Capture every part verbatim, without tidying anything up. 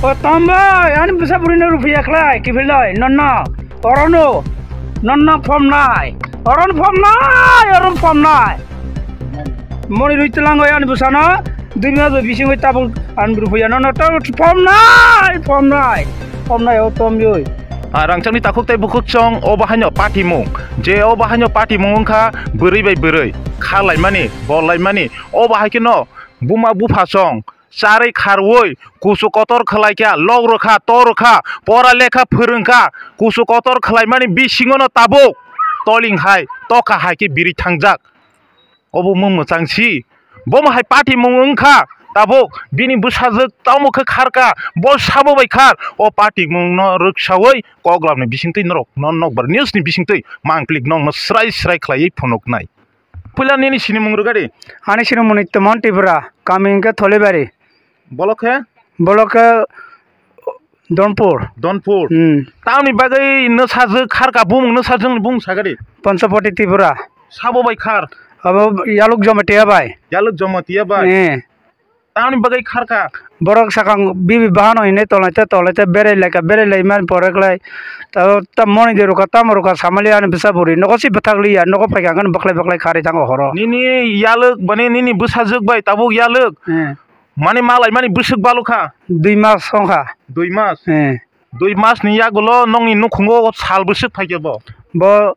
O tom bai, ani bwsa bwrwino ruphiya khlai, kiphiloi, nonno, orono, nonno phomnai, orono phomnai, orono phomnai. Moni rwi twlango ani bwsano, dui mas bai bisingwi tabuk ani ruphiya, nonno to phomnai, phomnai, phomnai, o tom yoi. A rangchakni takhuk tei bukhuk chong, o bahaino patimung, je o bahaino patimung wngkha bwrwi bai bwrwi, kha laimani, bol laimani, o bahai kheno buma bupha chong, charwi kharwi, kusu kotor khlai kha, lok rwkha, to rwkha, pora lekha phwrwng kha, kusu kotor khlaimani bisingo no tabuk toling hai, toka hai khe biri thangjak. Obo mung mwchang si. Bomo hai patimung wng kha, tabuk bini bwsajwk tamo khe khar kha, bo sabo bai khar, o patimung no rwksaui koklam ni bisingtwi norok non nokbar news ni bisingtwi mangplik nokno srai srai khlaiwi phunuknai. Puila nini sinimung rwgadi? Ani sinimung ni Tomon Tripura, kami hwnkhe Tholibari. Bolok khe? Bolok khe Donpur. Donpur. Hmm. Tamni bagwi nwsajwk kharka bumung nwsajwkni bumung sagadi? Panchapati Tripura. Sabo bai khar? Abo Yaluk Jamatia bai. Yaluk Jamatia bai? Eh. Tamni bagwi kharka? Borok sakang bibi bahano hinwi tolnaite tolnaite berai laika, berai laimani pore klai. Tabo ta moni de ruka, tamo ruka, samali ani bwsa bwrwi. Nogo si bwthak liya, nogo phaikha hwnkheno bwkhlai bwkhlai kharwi thango horo. Nini yalwk, mane nini bwsajwk bai tabuk yalwk? Eh. Mane malaimani bwswk balukha? Dui mas wngkha. Dui mas? Eh. Dui mas ni yagulo nokni nukhungo sal bwswk phaikhe bo? Bo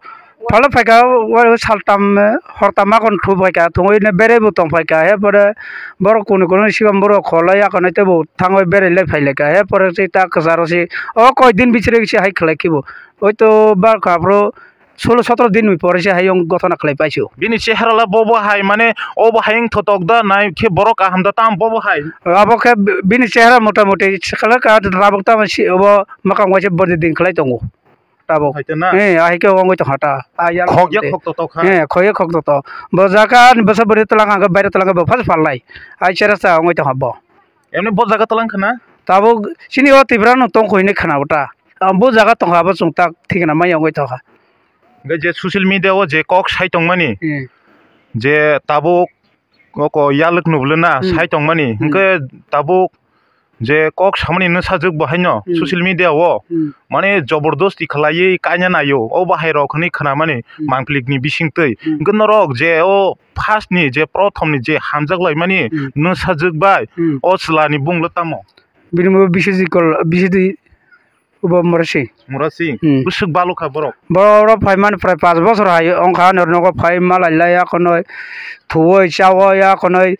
phalo phaikha, o saltam, hortam makon thu phaikha, thungwi ne beraibo tong phaikha, he pore borok kunu kunu sikam borok kholai akonai teibo thangwi berai lai phailaikha, he pore se ta kwcharo se o koi din bichire se hai khlai khibo, oito barkha aphuru solo sotoro din ni pore se hayung gothona khlai paisio. Bini chehara la bobo hai, mane obo hai wng thotok da, nai khe borok kaham da, tam bobo hai. Abo khe bini chehara mota moti se khlai ka tabuk tamo si obo makang waise bordi din khlai tongo. Tabuk. Hai te na? Eh, ahai khe wngwi tongkha ta. Ah, ya khok ya khok to tok ha. Eh, khok ya khok to tok. Bo jaga ni bwsa bwrwi twlang ang khe baire twlang khe bo phas phalnai. Ai chera sa wngwi tongkha bo. Emni bo jaga twlang khna? Tabuk chini o Tripura no tong kho hinwi khna bo ta. Ang bo jaga tongkha bo chwng tak thikna mai wngwi tongkha. Hwnkhe je social media o je kok sai tongmani, hmm, je tabuk oko yalwk nublena, hmm, sai tongmani, hmm, hwnkhe tabuk je kok samani nwsajwk bo haino, hmm, social media o, hmm, mane jobordosti khlaiwi kaina naio, o bahai rok hwnwi khnamani, hmm, mangplikni bisingtwi. Hmm. Hwnkhe norok je o first ni je prothom ni je hamjak laimani, hmm, nwsajwk bai, hmm, o chwla ni bunglo tamo? Bini bo bisijik kol, bisidi Bo Murasing. Murasing. Hmm. Bwswk balukha borok. Borok phaimani prai panch bosor hai wngkha, ani nogo phai malai lai ya khonoi, thuoi chaui ya khonoi,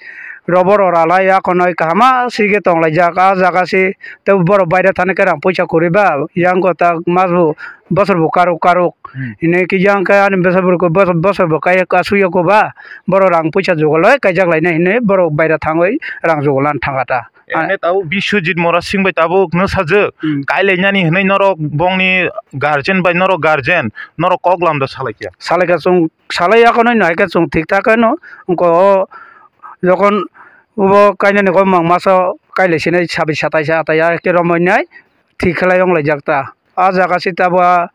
robo rora lai ya khonoi, kaham ma sigi tong laijak. Ah jaga si tei borok baire thani khe rang puisa kwrwi ba, yang kota mas bo bosor bo karuk karuk. Hmm. Hini khe yang khe ani bwsa buruk bosor bo kaiya kasu ya ko ba, borok rang puisa jugal lai kaijak lainai hinwi borok baire thangwi rang jugal lani thangkha ta. Ene tabuk Biswajit Murasing bai tabuk nwsajwk, hmm, kailainani hwnwi norok bongni guardian bai norok guardian norok kok lamda salaikha. Salaikha chwng salai yakhonwi naikhe chwng thik thak kheno wngkha o jokhon bo kainani kok mang masa kailai sinai sabi satai sa atai ya khe romwi nai thik khlai wng laijak ta. Ah jaga se tabuk ah,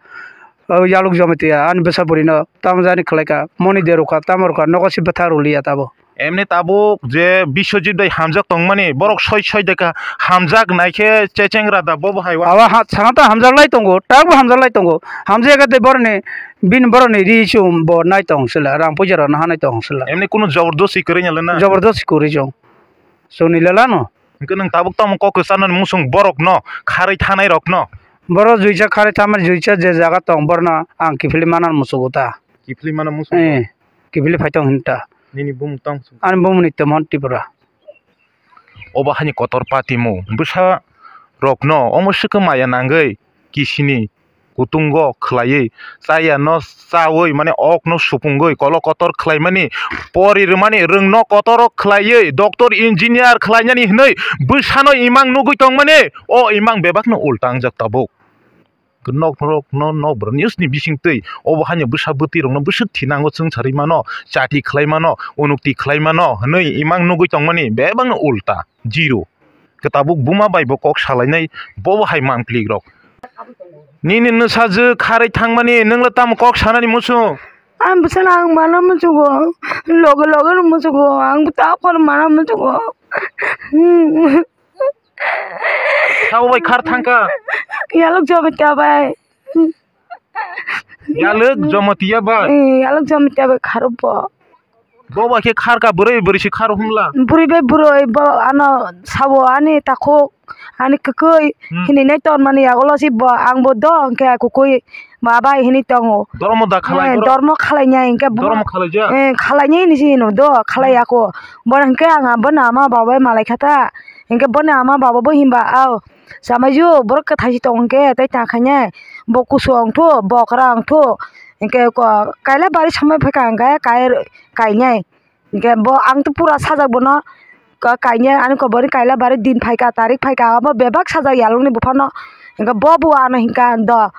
o Yaluk Jamatia ani bwsa bwrwino tamo jani khlaikha, moni de rwkha, tamo rwkha, nogo se bwtha rwliya tabuk. Emni tabuk je Biswajit bai hamjak tongmani, borok soi soi dekha hamjak naikhe chechengra da bobo hai wa. Abo ha, sana ta hamjak lai tongo, tak bo hamjak lai tongo. Hamjak khe tei boroni, bini boroni ri chum bo nai tong sila, rang puja rok no hanai tong sila. Emni kunu jobordosti kwrwi ya le na? Jobordosti kwrwi chong. Chwngni lela no. Hwnkhe nwng tabuk tamo kok kwcharnani muchung borokno, kharwi thanai rokno? Borok juisa kharwi thanmani juisa je jaga tong borno ang kiphilwi manani muchungo ta. Kiphilwi mano muchungo? Eh, kiphilwi phai tong hwn ta. Nini bumung tong muchungo? Ani bumung ni Tomon Tripura. Obo haini kotor patimung bwsa rokno omo swkhe maya nangwi kisini kutungo khwlaiwi chaya no chawi mane ok no supungwi kolo kotor khwlaimani pori rwmani rwng no kotor o khwlaiwi doctor engineer khwlainani hwnwi bwsano imang nugwi tongmani o imang bebak no ulta wngjak tabuk. Nok rok no nokbar news ni bisingtwi obo haino bwsa bwtwi rok no bwswk thinango chwng sarwi mano chati khwlai mano unukti khwlai mano hwnwi imang nugwi tongmani bebak no ulta zero. Khe tabuk buma bai bo kok salainai, bobo hai mangplik rok. Nini nwsajwk kharwi thangmani, nwngla tamo kok sanani muchung? Ang bwsano ang mana muchungo, loge loge no muchungo, ang ta khor mana muchungo. Sabo bai khar thangka. Yalok Jamatia bai. Yalok Jamatia bai. Eh, Yalok Jamatia bai kharo bo. Bo bai khe kharka bwrwi bwrwi si kharo hwnla. Bwrwi bai bwrwi bo ano sabo ani takhuk ani kwkwi Hmm. hinwi nai ton mani yagulo si bo ang bo do hwnkhe kwkwi ma bai hinwi tongo. Dormo da khalai Eh, borok? Dormo khalai nai hwnkhe bo Dormo khalai ja? Eh, khalai nai hinwi si hino do khalai Hmm. ako. Bo hwnkhe ang bo nama baba bai malai kha ta. Hwnkhe bo nama baba bo himba ao. Chamaiyu borok kwthai si tong khe tei ta khainai bo kusu ongthu bo kwra ongthu hinkhe ko kaila bari somoi phaikha hinkhe kai kainai hinkhe bo ang tw pura sajak bono ka kainai ani kobor kaila bari din phaikha tarik phaikha abo bebak sajak yalwkni buphano hinkhe bo bo ano hinkha do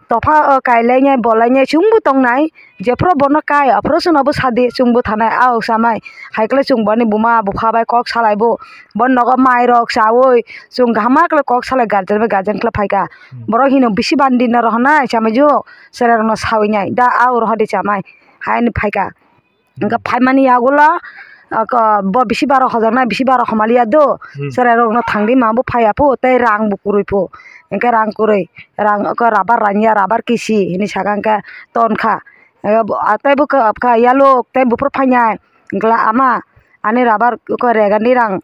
topha o kailainai bolainai chwngbo tongnai. Jephuru bono kai aphuru chwngno bwsa di chwngbo thanai a o chamai. Hai khe chwng boni buma bupha bai kok salai bo. Boni nogo mai rok chawi chwng kaham khe kok salai guardian bai guardian khe phaikha. Hmm. Borok hino bisi bandi no rohornai chamaijuk cherai rok no sawi nai da a o rohor di chamai. Hai hinwi phaikha. Hmm. Hwnkhe phaimani yagulo ako bo bisi baro hojaknai bisi baro homaliya do. Hmm. Cherai rok no thangdi ma bo phaiya pho tei rang bo kwrwi pho. Hwnkhe rang kwrwi rang oko rabar ranya rabar kisi hinwi saka hwnkhe ton kha. Abo, ah, tei bo kha, kha yalo, tei buphuru phainai, hwnkhe la ama, ani rabar ko regani rang,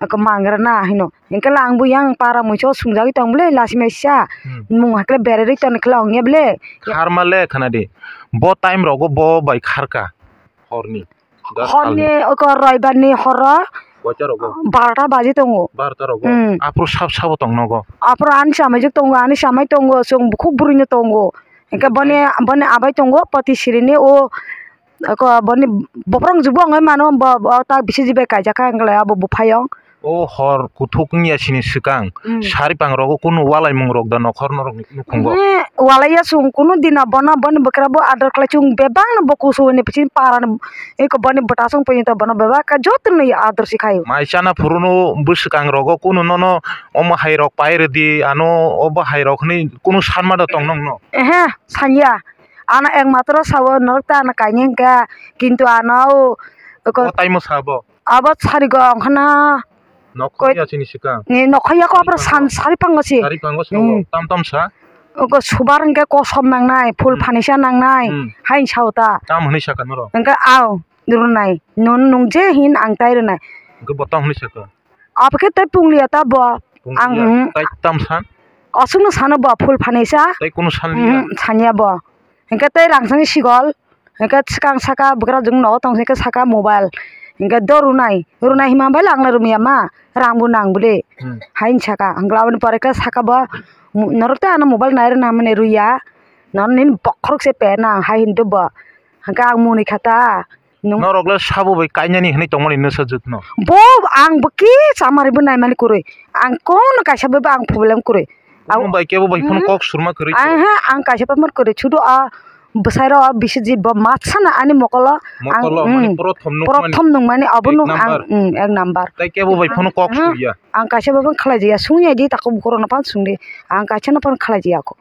ko mangrana hino. Hwnkhe la ang bo yang para muiso sungjagwi tong bwle, lachimai sa, Hmm. mung hakhe bererwi toni khe la ongya bwle. Kharma le khna di, bo time rogo bo bai kharka, horni. Just horni salni. Oko roibar ni horo Koita rogo? Barota baji tongo. Barota rogo? Hmm. Aphuru sab sabo tong nogo? Aphuru ani chamaijuk tongo, ani chamai tongo, chwng bukhuk bwrwi no tongo. Hwnkhe boni, boni abai tongo, poti sirini o, oko boni bophorong jubo wngwi mano, bo, bo ta bisiji bai kaijak kha, hwnkhe abo buphayong. O hor kuthuk wngya sini swkang, Hmm. sari pang rogo kunu walaimung rok da nokhor norok ni nukhungo? Hmm, walaiya chwng kunu dino bono, boni bwkra bo ador khlai chwng bebak no bo kusu hwnwi bichini para no, eko boni bwtasong poito bono bebak khe joto no ador si khaio. Mai chana phuru no bwswkang rogo kunu nono omo hai rok pai rwdi, ano obo hai rok hwnwi kunu sanma da tong nong no? Ehe, sanya. Ano ekmatro sao norok ta ano kainwi hwnkhe, kintu ano o, eko O taimo sabo? Abo sarigo wngkhana. Nokhorya chini swkang. Ni nokhorya ko abro san sari pango si. Sari pango sao. Hmm. Tam tam sa? Ogo subar hwnkhe kosom nangnai, phul Hmm. phanisa nangnai, Hmm. hain sao ta. Tam hwnwi saka norok? Hwnkhe ao, runai. Nun nung je hin ang tai runai. Hwnkhe bo tam hwnwi saka? Abo khe tei pungliya ta bo. Pungliya? Ang, hmm. Tai tam san? Aswkno sano bo phul phanisa. Tai kunu sanliya? Hmm, sanya bo. Hwnkhe tei rang sani sigol. Hwnkhe swkang saka bwkrajwk nogo tong se khe saka mobile. Hwnkhe do runai, runai hima bai langla rumya ma, rang bo nang bwle. Hmm. Hain saka, hwnkhe aboni pore khe saka bo, norok tei ano mobile nai rwna mani rwya, nono nini bokhorok se pena hai hindu bo. Hwnkhe ang muni kha ta, nung- Norok le sabo bai kainani hinwi tongmani nwsajwk no? Bo ang bo kisa mari bo naimani kwrwi, ang kono kaisa bai bo ang problem kwrwi. Ang bai kebo bai phano kok surma kwrwi. Aha, ang kaisa pamar kwrwi chudo a bwsai rok bisi ji bo matsana ani mokolo. Mokolo, ang, mane mm, prothom nuk mani. Prothom nuk mani abo nuk ang, mm, ek number. Tai kebo bai phano kok surya. Ang kaisa bai phano khalai jaya, sungya di tako bukhoro no pan sungdi. Ang kaisa no pan khalai jaya ko.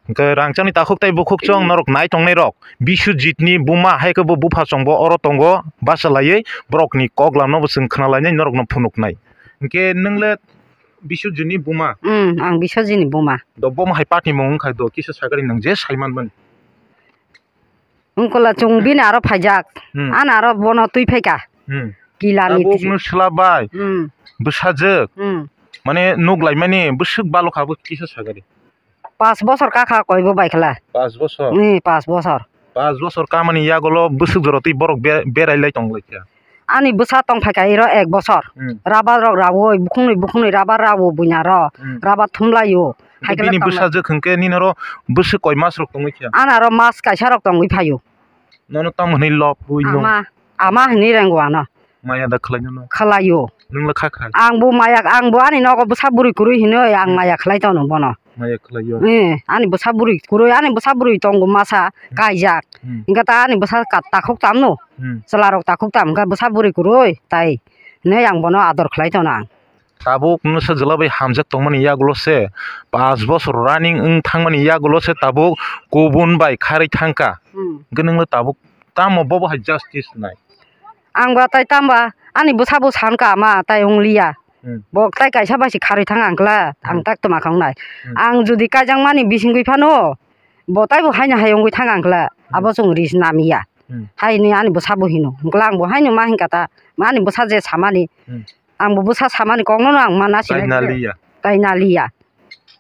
Hwnkhe rangchakni takhuk tai bukhuk chwng norok nai tongnai rok. Biswajit ni buma hai khe bo bupha chwng bo oro tongo basa laiwi borok ni kok lam no bo chwng khna lainai norok no phunuk nai. Hwnkhe nwng le Biswajit ni buma? Hmm, ang Biswajit ni buma. Do bomo hai party mung wngkha do kisa sakari nang je sai manmani. Wngkula chwng bini aro phaijak. Hmm. Ano aro bono twi phaikha. Hmm. Kila ni tabuk twi. Nwng swla bai. Hmm. Bwsajwk. Hmm. Mane nuk laimani bwswk balokha bo kisa sakari. Pas bosor kakha koi bo bai khala. Pas bosor? Hmm, pas bosor. Pas bosor kamani yagulo bwswk jora twi borok be-, berai lai tong lai kha. Ani bwsa tong phaikha iro ek bosor. Hmm. Rabar rok raui, bukhungnwi bukhungnwi rabar raui buina ro. Hmm. Rabar thumlaio. Hwnkhe bini bwsajwk hwnkhe nini oro bwswk koi mas rok tongwi kha? Ani aro mas kaisa rok tongwi phaio. Nono tamo hwnwi lobwi no? Ama, ama hwnwi rengo ano. Maya da khlaino no? Khlaio. Nwng le kha kha? Ang bo maya, ang bo ani nogo bwsa bwrwi kwrwi hinwi ang maya khlai tono bono. Maya khlaio. Eh, ani bwsa bwrwi kwrwi, ani bwsa bwrwi tongo masa, hmm, kaijak. Hmm. Hwnkhe ta ani bwsa ka-, takhuk tamno. Hmm. Chwla rok takhuk tam, hwnkhe bwsa bwrwi kwrwi tai. Hinwi ang bono ador khlai tono ang. Tabuk nwsa jwla bai hamjak tongmani yagulo se, pas bosor running wng thangmani yagulo se tabuk kubun bai kharwi thangkha. Hmm. Hwnkhe nwng le tabuk tamo bobo hai justice nai? Ang ba tai tamba ani bwsa bo sankha ma tai wng liya. Hmm. Bo tai kaisa bai se kharwi thang ang kla, ang Hmm. tak toma khong nai. Hmm. Ang jodi kaijakmani bisingwi phano, bo taibo haino hai wngwi thang ang kla, Hmm. abo chwng ris namiya. Hmm. Hai hinwi ani bwsa bo hino. Hwnkla ang bo haino ma hinkha ta, ani bwsa je samani. Hmm. Ang bo bwsa samani kokno no ang mana sinai. Tai naliya. Tai naliya.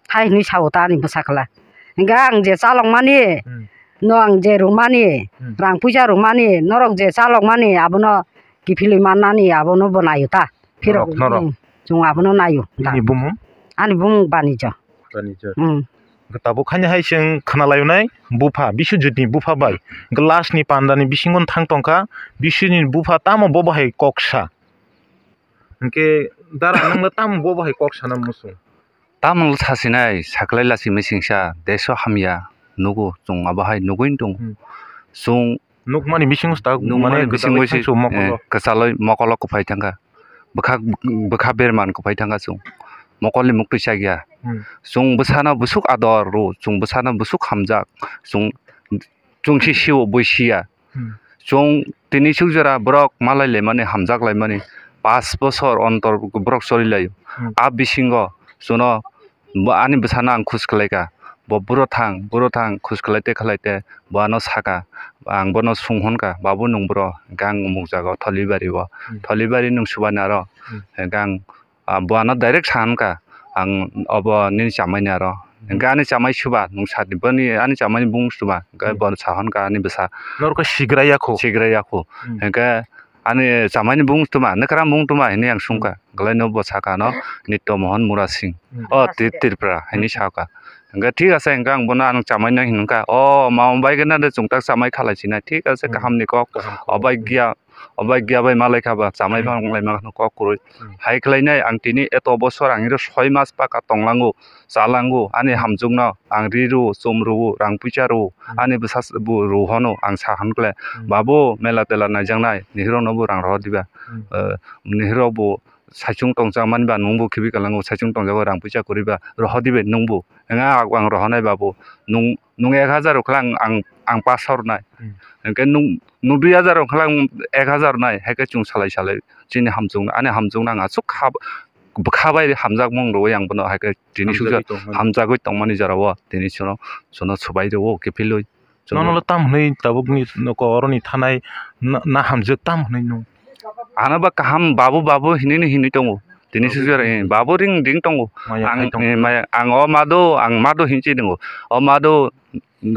Hai hinwi sao ta ani bwsa kla. Hwnkhe ang je chalokmani, Hmm. no ang je rwmani, Hmm. rang puisa rwmani, norok je chalokmani, abono kiphilwi mannani, abono bo naio ta. Phirok, Norok, norok. Hmm, chwng abono naio ta. Nini bumung? Ani bumung Banijo. Banijo. Hmm. Hwnkhe tabuk haino hai chwng khwnalainai bupha, Biswajit ni bupha bai. Hwnkhe last ni panda ni bisingo thang tongkha, Biswajit ni bupha tamo bo bahai kok sa. Hwnkhe dara nwngla tamo bo bahai kok sana muchung? Tamungno sasinai, saklai lasi misingsa, deso hamya, nugo, chwng abo hai nugwi tongo. Hmm. Chwng Nukmani bisingo sta, nukmani mane bisingo kwchalwi se, thangsu mokolo. Eh, kwchalwi mokolo kwphai thangkha. Bwkha, bwkha berman kwphai thangkha chwng. Mokolni muktwi chakya. Hmm. Chwng bwsano bwswk ador rw, chwng bwsano bwswk hamjak, chwng, chwng se sio bui siya. Hmm. Chwng tini suk jora borok malai laimani, hamjak laimani, pash bosor ontor borok choli laio. Hmm. A bisingo chwngno bo ani bwsano ang khuj khlaikha. Bo buro thang, buro thang khuj khlaite khlaite bo ano saka. Ang bono sung honkha, "Babu, nwng buro?" Hwnkhe ang umuk jaga o Tholibari o. Hmm. Tholibari nwng subani aro? Hmm. Hwnkhe ang Ah, bo ano direct sa hwn ka, "Ang obo nini chamai ni aro." Hmm. Hwnkhe ani chamai suba, nwng sa di, boni ani chamai ni bung suba, hwnkhe Hmm. bo sa hwn ka ani bwsa. Norokhe sigra ya kho? Sigra ya kho. Hmm. Hwnkhe ani chamai ni bung tuma, "Nwkra bung tuma?" hinwi ang sung ka. Hmm. Hwnkhe no bo sa ka ano, "Nitya Mohan Murasing." Hmm. O, Tri-, Tripura hinwi Hmm. sa ka. Hwnkhe thik ase, hwnkhe ang bono ang chamai no hwn ka, "O, ma bai khe na de chwng tak chamai khalai sinai." Thik ase, Hmm. kaham ni kok. Kaham kok. Obai giya. Obai giya bai malai kha ba, chamai Hmm. phang lai ma kok kwrwi. Hmm. Hai khlai nai ang tini eto bosor ang iro soi mas paka tong lango, cha lango, ani Hmm. hamjwk no ang ri rw, chum rw, rang puisa rw, Hmm. ani bwsa s-, bo rw hono ang sa hwn kle, Hmm. "Babu, mela tela naijak nai, nihiro no bo rang rw diba, Hmm. eh, nihiro bo saichung tong cha mani ba nwng bo khibi ka lango, saichung tong jago rang puisa kwrwi ba rw dibe nwng bo." Hwnga ang rw nai babu, nwng nwng ek hazar rok khe ang, ang, ang pash rwnai. Hmm. Hwnkhe nwng, nwng dui hazar rok khe ang ek hazar rwnai, hai khe chwng salai salai chini hamjwkno, ani hamjwkno ang aswk kha, bwkha bai hamjakmung rwui ang bono hai khe tini sukjak Hamjagwi tongmani. Hamjagwi tongmani jorao tini chwngno, chwngno swbai rwo kiphilwi. Chwngno Nono le tam hwnwi tabukni noko oroni thanai na, na hamjwk tam hwnwi nung? Ano ba kaham babu, babu hinwi hinwi tongo. Tini Babu sukjak hinwi. Babu ring ring tongo. Maya Ang, khai tongo. Eh, maya, ang o madu, ang madu hinwi tongo. O madu,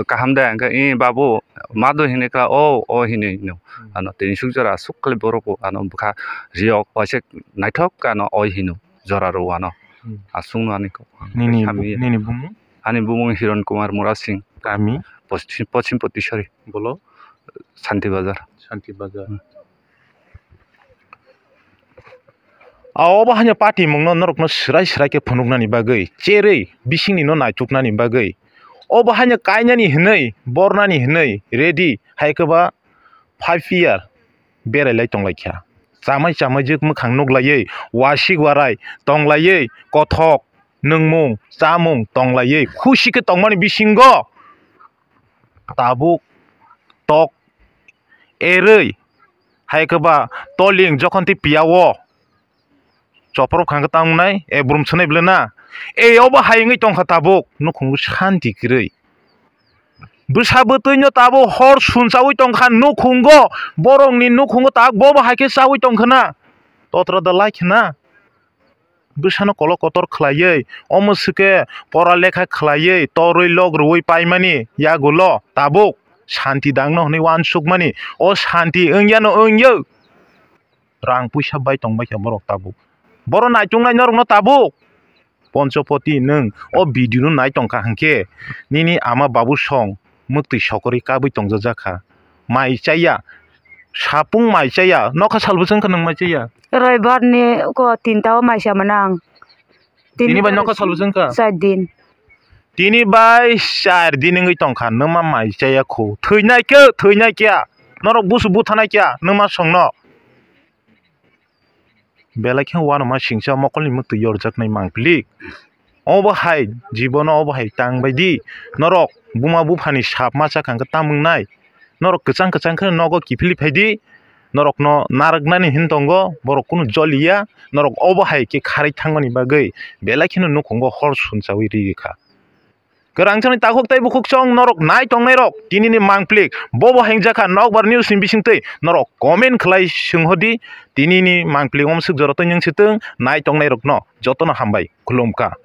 kaham de, hwnkhe, "Eh, babu, ma do?" hinwi kha, "O, o," hinwi hino. Hmm. Ano tini suk jora aswk khlai borok o, ano bwkha riyok waisa naithok khe ano oi hino, jora rw ano. Hmm. Aswkno ani kok. Nini, Sami. Nini bumung? Ani bumung Hiron Kumar Murasing. Kami? Poschim, Poschim Potisori. Bolo? Santi Bazar. Santi Bazar. Hmm. A obo haino patimungno norokno swrai swrai khe phunuknani bagwi, cherwi bisingni no naituknani bagwi, obo haino kainani hwnwi, bornani hwnwi ready hai khe ba five year berai lai tong lai kha. Chamai chamai jwk mwkhang nuk laiwi, wasik warai tong laiwi, kothok nungmung chamung tong laiwi, khusi khe tongmani bisingo tabuk tok erwi, hai khe ba toling jokhon tei piya o chopro khang khe tang nai, e brum swnai ble na, e obo hai wngwi tong kha tabuk nukhungo shanti kwrwi. Bwsa bwtwi no tabuk hor sunchawi tong kha nukhungo, borok ni nukhungo tabuk bo bo hai khe chawi tong kha na, totra da lai khe na. Bwsano kolok kotor khlaiwi, omo swkhe pora lekha khlaiwi, torwi lok rwui paimani yagulo tabuk shanti dangno hwnwi uansukmani. O shanti wngyano wngyo. Rang puisa bai tongbaikha borok tabuk. Borok naituknai norokno tabuk. Ponchopoti nwng o video no nai tongkha hwnkhe nini ama babu song mwktwi sokorwi kabwi tongjak kha. Mai chaya, sapung mai chaya, nokha sal bwswk wngkha nwng mai chaya? Roibar ni ko tinta o mai cha mano ang. Tini bai nokha sal bwswk wngkha? Char din. Tini bai char din wngwi tongkha, nwma mai chaya khu. Thwinai khe, thwinai khe. Norok busu buthanai khe, nwma songno. Belai khe uanama singcha mokolni mwktwi yorjaknai mangpili. Obo hai jibono obo hai tang bai di. Norok buma buphani sap ma chakha hwnkhe tam wngnai. Norok kwchang kwchang khe nogo kiphilwi phai di. norokno narwknani hin tongo, borok kunu joliya, norok obo hai khe kharwi thangmani bagwi belai kheno nukhungo hor sunchawi rikha. Kwrang chani takhuk tei bukhuk chong norok nai tongnai rok, tinini mangplik bobo hengjakha Nokbar News ni bisingtwi norok comment khlai swnghodi, tinini mangplik omswk jora twi nungsitwng nai tongnai rokno jotono hambai khulumkha.